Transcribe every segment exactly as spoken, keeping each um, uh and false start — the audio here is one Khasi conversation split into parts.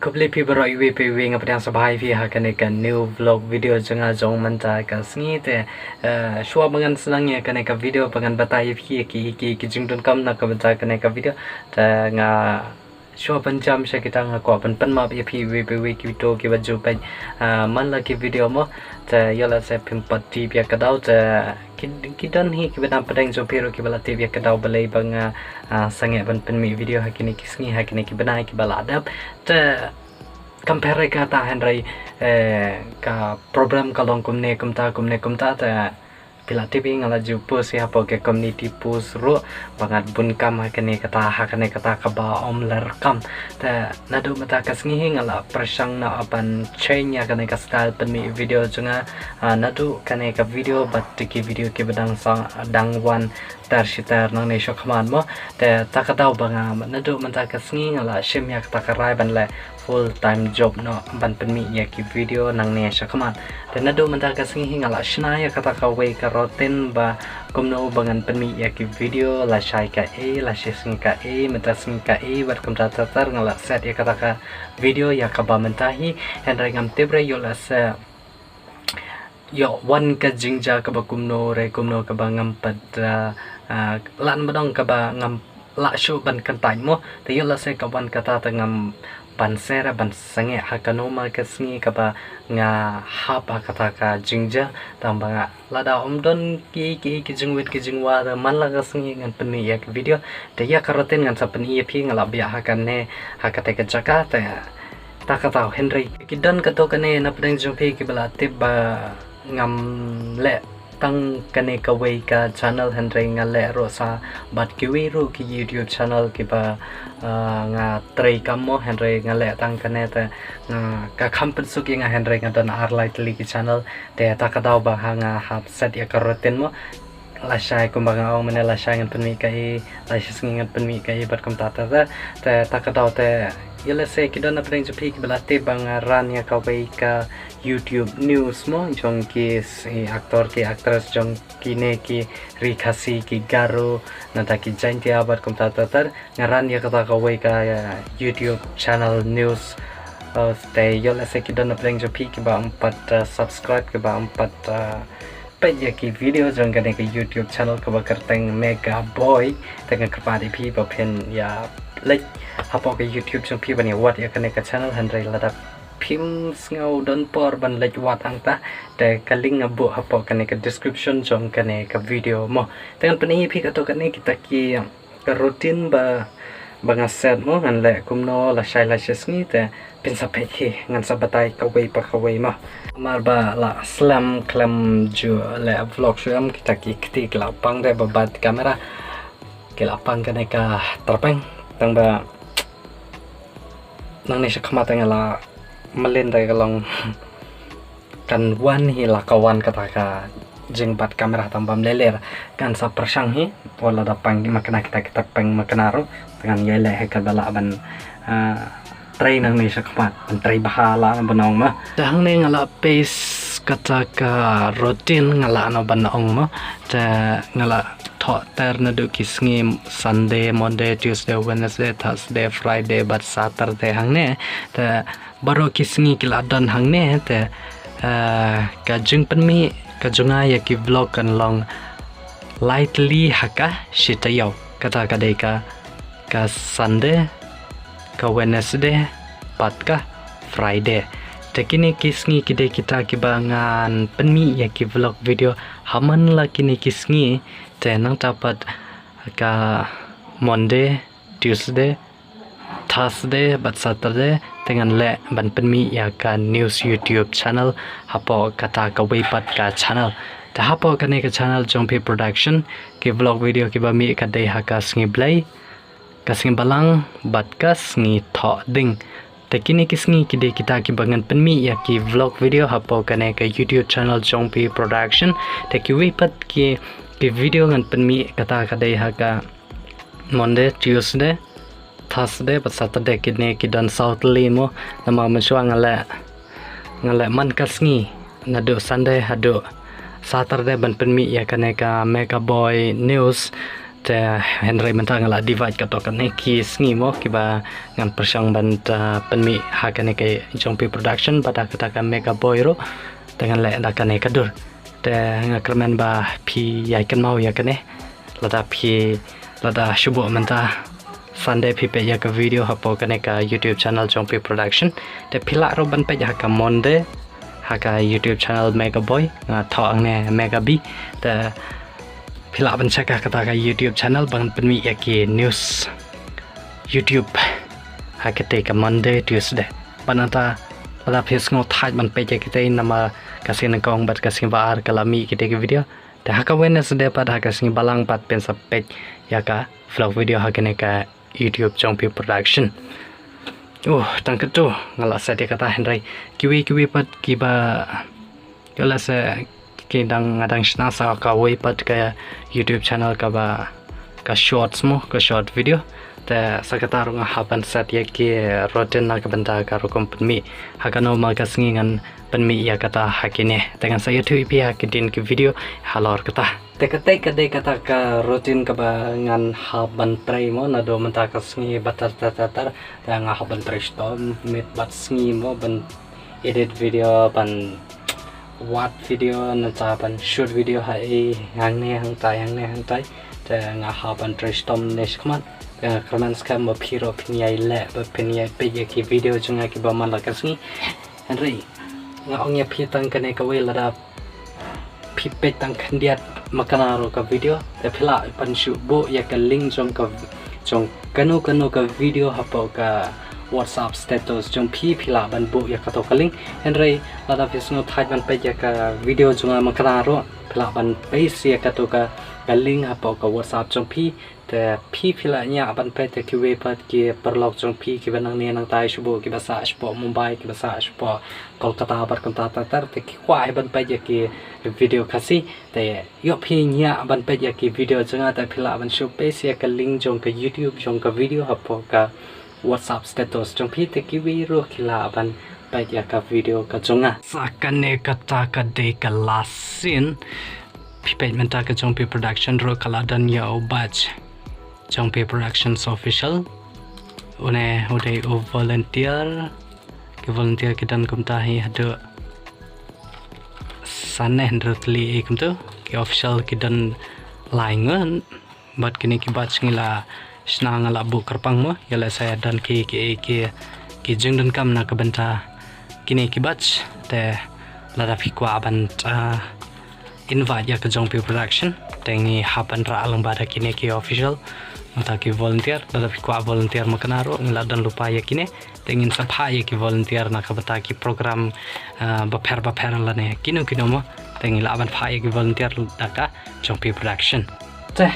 Khublei phi baroh iwei pa iwei, nga pdiang sngewbha ïa phi ha kane ka new vlog video jong nga jong mynta ka sngi te, eh, shuwa ba ngan sdang ïa kane ka video ba ngan batai ïa phi ki, ki, ki jingdonkam na ka bynta kane ka video. Te nga shuwa ban jam sha kita nga kwah ban pynmap ïa phi iwei pa iwei kito kiba ju peit, ah, man la ki video mo. Te ïoh lehse phim pat tip ïa ka daw te ki, ki don hi kiba dang pdeng jong phi ruh kiba la tip ïa ka daw balei ba nga, ah, sangeh ban pynmih video ha kine ki sngi ha kine ki bnai kiba la dep. Te compare kata hynrei, eh, ka problem ka long kumne kumta kumne kumta te phi la tip hi nga la ju post hi hapoh ka community post ruh ba ngat bun kam ha kane kata ha kane kata kaba ym leh kam. Te naduh mynta ka sngi hi nga la pyrshang na ban change ïa kane ka style pynmih video jong nga, ah, naduh kane ka video bad te ki video kiba dang sa dang wan ter shi ter nangne sha khmat mo. Te ta ka daw ba nga naduh mynta ka sngi nga la shim ïa kata ka rai ban leh full time job noh ban pynmih ïa ki video nangne sha khmat. Te naduh mynta ka sngi hi nga la shna ïa kata kawei ka routine ba kumno ba ngan pynmih ïa ki video lashai kaei, lashai sngi kaei, mynta sngi kaei bad kumta ter ter nga la set ïa kata ka video ïa kaba mynta hi. Hynrei ngam tip re ïoh lehse ïoh wan ka jingjia kaba kumno re kumno kaba ngam pat, ah, ah, lah ban ong kaba ngam lah shuh ban kyntait mo. Te ïoh lehse ka wan kata te ngam ban share ban sangeh ha kano ma ka sngi kaba nga hap ha kata ka jingjia tang ba nga lada ym don ki, ki, ki jingwit ki jingwa te man la ka sngi ngan pynmih ïa ka video. Te ïa ka routine ngan sa pyni ïa phi nga la biah ha kane ha kata ka jaka te ta ka daw hynrei ki don kato kane na pdeng jong phi kiba la tip ba ngam leh tang kane kawei ka channel hynrei nga leh ruh sa bad kiwei ruh ki YouTube channel kiba, ah, nga trei kam mo hynrei nga leh tang kane te nga ka kham pynsuk ïa nga hynrei nga don ar lai tylli ki channel. Te ta ka daw ba ha nga hap set ïa ka routine mo. Lashai kumba nga ong mynne lashai ngan pynmih kaei, lashai sngi ngan pynmih kaei bad kumta ter ter. Te ta ka daw te ïoh lehse ki don na pdeng jong phi kiba la tip ba nga run ïa kawei ka YouTube news mo jong ki, eh, actor ki actress jong kine ki Ri Khasi ki Garo nangta ki Jaintia bad kumta ter ter. Nga run ïa kata kawei ka, eh, YouTube channel news. Eh, te ïoh lehse ki don na pdeng jong phi kiba ym pat, eh, subscribe kiba ym pat, eh, peit ïa ki video jong kane ka YouTube channel kaba kyrteng Mega Boy. Te nga kyrpad ïa phi ba phin ïa leit hapoh ka YouTube jong phi ban ïa wad ïa kane ka channel hynrei lada phim sngew don por ban leit wad hangta te ka link nga buh hapoh kane ka description jong kane ka video mo. Te ngan pyni ïa phi kato kane kita ki ka routine ba, ba nga set mo ngan leh kumno lashai lashai sngi te phin sa peit hi ngan sa batai kawei pa kawei mo. Namar ba la slem khlem ju leh vlog shuh em kita ki kti ki la pang de ba bat camera ki la pang kane ka tyrpeng tang ba nangne sha khmat te nga la mlien te ka long kan wan hi la ka wan kata ka jingbat camera tang bym leh leh kan sa pyrshang hi. Wat la da pang ma kane kita kita pang ma kane ruh te ngan ïai leh hi kaba lah ban, ah, trei nangne sha khmat ban trei bha la ban ong ma. Te hangne nga la paste kata ka routine nga la no ban ong ma. Te nga la thoh ter naduh ki sngi Sunday, Monday, Tuesday, Wednesday, Thursday, Friday bad Saturday hangne. Te baroh ki sngi ki la don hangne te, eh, ka jingpynmih ka jong nga ïa ki vlog kan long lai tylli ha ka shi taïew kata ka dei ka, ka Sunday, ka Wednesday bad ka Friday. Te kine ki sngi ki dei kita kiba ngan pynmih ïa ki vlog video ha man la kine ki sngi te nangta pat ka Monday, Tuesday, Thursday bad Saturday te ngan leh ban pynmih ïa ka news YouTube channel hapoh kata kawei pat ka channel. Te hapoh kane ka channel jong phi production ki vlog video kiba mih ka dei ha ka sngi Blei, ka sngi Balang bad ka sngi Thohdieng. Te kine ki sngi ki dei kita kiba ngan pynmih ïa ki vlog video hapoh kane ka YouTube channel jong phi production. Te kiwei pat ki, ki video ngan pynmih kata ka dei ha ka Monday, Tuesday, Thursday bad Saturday kine ki don saw tylli mo. Namar mynshuwa nga leh, nga leh man ka sngi naduh Sunday haduh Saturday ban pynmih ïa kane ka Mega Boy News. Te hynrei mynta nga la divide kato kane ki sngi mo kiba ngan pyrshang ban, ah, pynmih ha kane ka Jong Phi Production bad ha kata ka Mega Boy ruh. Te ngan leh da kane ka dur. Te nga kyrmen ba phi ïai kynmaw ïa kane. Lada phi, lada shu bok mynta Sunday phi peit ïa ka video hapoh kane ka YouTube channel Jong Phi Production. Te phi lah ruh ban peit ha ka Monday ha ka YouTube channel Mega Boy, nga thoh hangne Mega B. Te phi lah ban check ha kata ka YouTube channel ban pynmih ïa ki news YouTube ha kata ka Monday, Tuesday. Bad nangta lada phi sngew thait ban peit ïa kita namar ka sngi nyngkong bad ka sngi ba ar ka la mih kita ki video. Te ha ka Wednesday pat ha ka sngi balang pat phin sa peit ïa ka vlog video ha kane ka YouTube Jong Phi Production. Uh, tang katto nga la set ïa kata hynrei kiwei kiwei pat kiba, ïoh lehse ki dang, nga dang shna sa kawei pat ka YouTube channel kaba ka shorts mo, ka short video. Te sa kata ruh nga hap ban set ïa ki routine na ka bynta ka rukom pynmih. Ha kano ma ka sngi ngan pynmih ïa kata ha kine. Te ngan sa ïathuh ïa phi ha ki dien ki video halor kata. Te kata ka dei kata ka routine kaba ngan hap ban trei mo naduh mynta ka sngi ba tar tar tar tar. Te nga hap ban trei shitom miet bad sngi mo ban edit video, ban wad video, nangta ban shoot video ha i hangne hangtai, hangne hangtai. Te nga hap ban trei shitom ne shakhmat. Te nga kyrmen skhem ba phi ruh phin ïai leh, ba phin ïai peit ïa ki video jong nga kiba man la ka sngi. Hynrei nga ong ïa phi tang kane kawei, lada phi peit tang khyndiat makna ruh ka video, te phi lah ban shu buh ïa ka link jong ka, jong kano kano ka video hapoh ka WhatsApp status jong phi, phi lah ban buh ïa kato ka link. Hynrei lada phi sngew thait ban peit ïa ka video jong nga makna ruh, phi lah ban paste ïa kato ka, ka link hapoh ka WhatsApp jong phi. Te phi phi lah ñiah ban peit, te kiwei pat ki paralok jong phi kiba nangne nangtai shapoh, kiba sah shapoh Mumbai, kiba sah shapoh Kolkata bad kumta ter ter, te ki kwah hi ban peit ïa ki video Khasi. Te ïoh phi ñiah ban peit ïa ki video jong nga, te phi lah ban shu paste ïa ka link jong ka YouTube jong ka video hapoh ka WhatsApp status jong phi, te kiwei ruh ki lah ban peit ïa ka video ka jong nga. Sa kane kata ka dei ka last scene. Phi peit mynta ka Jong Phi Production ruh ka la don ïa u badge Jong Phi Productions Official. Une u dei u volunteer. Ki volunteer ki don kumta hi haduh san ne hynriew tylli ei kumta. Ki official ki don lai ngut. Bad kine ki badge ngi la shna, nga la buh kyrpang mo, ïa lehse don ki, ki, ki, ki jingdonkam na ka bynta kine ki badge. Te lada phi kwah ban, ah, invite ïa ka Jong Phi Production, te ngi hap ban rah lyngba da kine ki official, nangta ki volunteer. Lada phi kwah volunteer makna ruh ngi la don lypa ïa kine. Te ngin sa phah ïa ki volunteer na ka bynta ki program, ah, bapher bapher lane kino kino mo. Te ngi lah ban phah ïa ki volunteer da ka Jong Phi Production. Te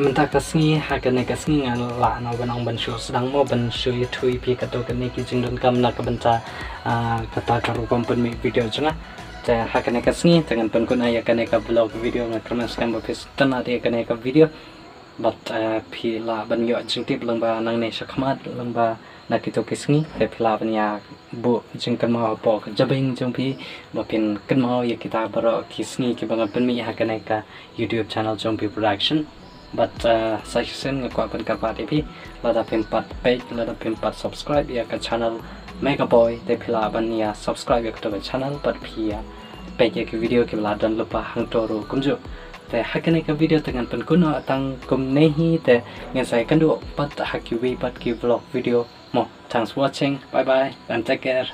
mynta ka sngi, ha kane ka sngi nga lah noh ban ong ban shu sdang mo, ban shu ïathuh ïa phi kato kane ki jingdonkam na ka bynta, ah, kata ka rukom pynmih video jong nga. Te ha kane ka sngi te ngan pynkut noh ïa kane ka vlog video, nga kyrmen skhem ba phi sngewtynnat ïa kane ka video. Bad, eh, phi lah ban ïoh jingtip lyngba nangne shakhmat, lyngba na kito ki sngi, te phi lah ban ïa buh jingkynmaw hapoh ka jabieng jong phi, ba phin kynmaw ïa kita baroh ki sngi kiba ngan pynmih ha kane ka YouTube channel Jong Phi Production. Bad, eh, sa shisien nga kwah ban kyrpad ïa phi, lada phim pat peit, lada phim pat subscribe ïa ka channel Mega Boy, te phi lah ban ïa subscribe ïa kato ka channel, bad phi ïa peit ïa ki video kiba la don lypa hangto ruh kumjuh. Te ha kane ka video te ngan pynkut noh tang kumne hi, te ngin sa ïakynduh pat ha kiwei pat ki vlog video mo. Thanks for watching. Bye bye and take care.